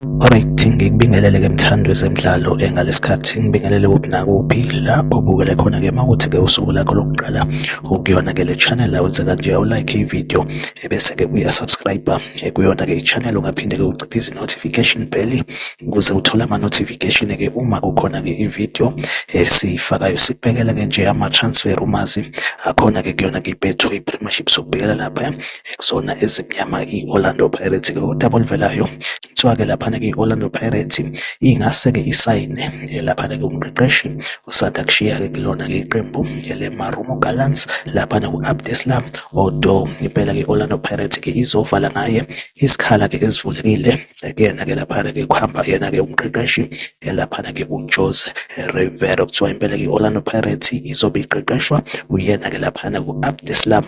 Alright, ngikubingelele-ke mthandi wezemidlalo ngalesikhathi ngibingelele kuphi nakuphi la obukele khona-ke uma kuthi-ke usuku lakho lokuqala ukuyona-ke le channel la wenze kanje awulike i-video ebese-ke uyasubscribe kuyona-ke i-channel, ungaphinde-ke uciphize i-notification bell ukuze uthole ama-notification-ke uma kukhona-ke i-video esiyifakayo. Sikubhekela-ke nje ama-transfer umazi akhona-ke kuyona-ke i-Betway Premiership, sokubhekela lapha ekuzona ezimnyama i-Orlando Pirates-ke udaba oluvelayo. Kuthiwa-ke laphana-ke i-Orlando Pirates ingase-ke isayine laphana-ke umqeqeshi osanda kushiya-ke kulona-ke iqembu le-Marumo Gallants, laphana ku-Abdeslam Odo. Impela-ke i-Orlando Pirates-ke izovala ngaye isikhala-ke esivulekile kuyena-ke laphana-ke kuhamba yena-ke umqeqeshi laphana-ke uJose Rivero. Kuthiwa impela-ke i-Orlando Pirates izobe iqeqeshwa uyena-ke laphana ku-Abdeslam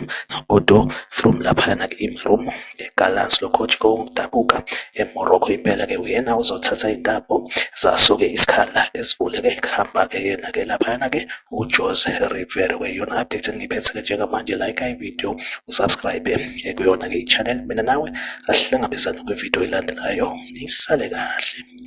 Odo from laphana-ke iMarumo Gallants. Lo coach kokudabuka eMorocco impela-ke uyena uzothatha intambo zasuke isikhala esivuleke kuhamba-ke yena-ke laphayana-ke uJose Rivero. Kweyona update engiyiphethe-ke njengamanje, like i-video, usubscribe kuyona-ke i-channel. Mina nawe asihlangabezane kwividiyo elandelayo, nisale kahle.